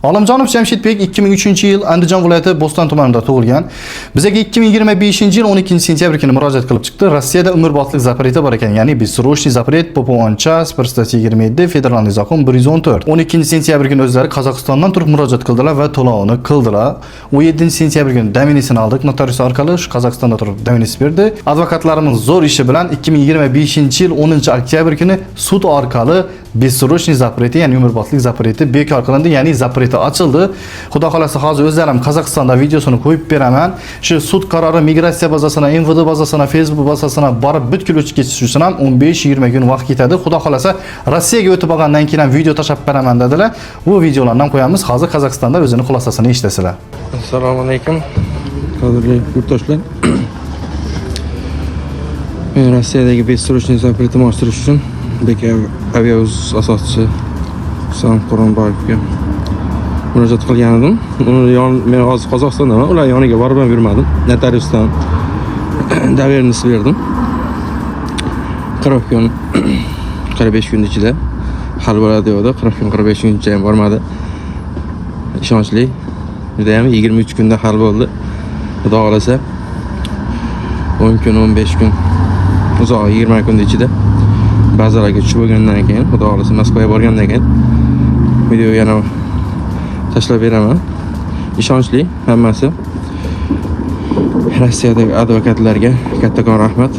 Olimjonov Jamshidbek 2003-yil Andijon viloyati Bo'ston tumanida tug'ilgan. Bizaga 2025-yil 12 sentyabr kuni murojaat qilib chiqdi. Rossiyada umrbodlik запрет i bor ekan, ya'ni бессрочный запрет по час bir статья 27 федеральный закон 114. 12 sentyabr kuni o'zlari Qozog'istondan turib murojaat qildilar va to'lovini qildilar. 17 sentyabr kuni доверенность ini oldik notarius orqali, shu Qozog'istonda turib доверенность berdi. Advokatlarimiz zo'r ishi bilan 2025-yil 10 oktyabr kuni sud orqali бессрочный запрет i, ya'ni umrbodlik запрет i bekor qilindi, ya'ni запрет i ochildi. Xudo xolasa, hozir o'zlari ham Qozog'istonda videosini qo'yib beraman. Shu sud qarori migratsiya bazasina, МВД bazasina, Facebook bazasina borib butkul o'chib ketish uchun ham 15-20 kun vaqt ketadi. Xudo xolasa, Rossiyaga o'tib olgandan keyin ham video tashlab beraman dedilar. Bu videolarni ham qo'yamiz. Hozir Qozog'istonda o'zini xulosasini eshitasizlar. Assalomu alaykum, qadrli yurtdoshlar. Men Rossiyadagi бессрочный запрет imni ochtirish uchun Bek Aviauz asoschisi Husan Quronboyevga murojaat qilgan edim. Uni yon, men hozir Qozog'istondaman, ular yoniga borib ham yurmadim. Notariusdan доверенность berdim. 40 kun, 45 kun ichida hal bo'ladi deyapti. 40 kun, 45 kuncha ham bormadi. Ishonchli. Judayam 23 kunda hal bo'ldi. Xudo xohlasa, 10 kun, 15 kun, uzog'i 20 kun ichida bazalarga tushib bo'lgandan keyin, Xudo xohlasa, Moskvaga borgandan keyin video yana tashlab beraman. Ishonchli hammasi. Rossiyadagi advokatlarga kattakon rahmat.